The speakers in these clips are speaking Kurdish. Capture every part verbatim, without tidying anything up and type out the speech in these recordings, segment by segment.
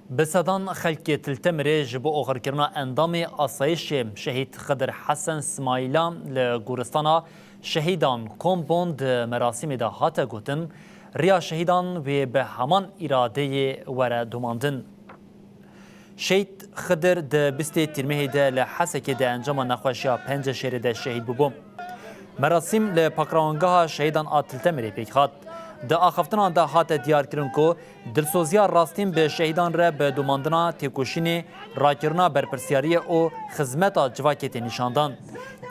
Bi sedan xelkê Til Temirê ji bo oxirkirina endamê asayişê Şehîd Xidir Hesen Smaîla li goristana şehîdan kom bûn di merasîmê de hate gotin, riya şehîdan wê bi heman îradeyê were domandin. Şehîd Xidir di bîstê Tîrmehê de li Hesekê di encama nexweşiya penceşêrê de şehîd bûbû. Merasîm li Pakrawangeha Şehîdan a Til Temirê pêk hat. Di axaftinan de hate diyarkirin ku dilsoziya rastîn bi şehîdan re bi domandina têkoşînê, rakirina berpirsiyariyê û xizmeta civakê tê nîşandan.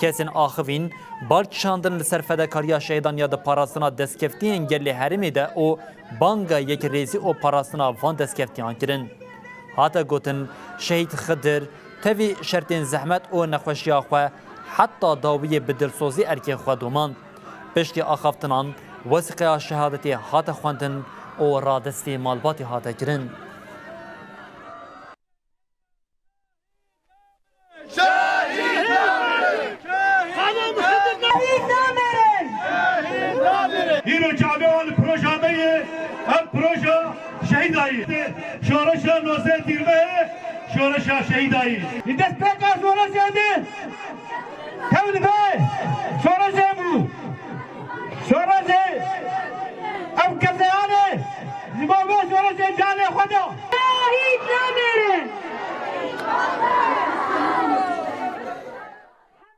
Kesên axivîn bal kişandin li ser fedakariya şehîdan ya di parastina destkeftiyên gelê herêmê de û banga yekrêzî û parastina van destkeftiyan kirin. Hate gotin, Şehîd Xidir tevî şertên zehmet û nexweşiya xwe heta dawiyê bi dilsozî erkê xwe domand. Piştî axaftinan wesîqeya şehadetê hate xwendin û radestî malbatê hate kirin. Şehîd namîrin! Şehîd namîrin! Îro çavê wan li proja me ye, ev proja şehîdayî. Şoreşa nozdeh Tîrmehê, şoreşa şehîdayî. Li destpêka şoreşê de tevlî be şoreşê bû. Şoreşê ev keseyanê ji bo vê şoreşê canê xwe da. Şehîd namîrin!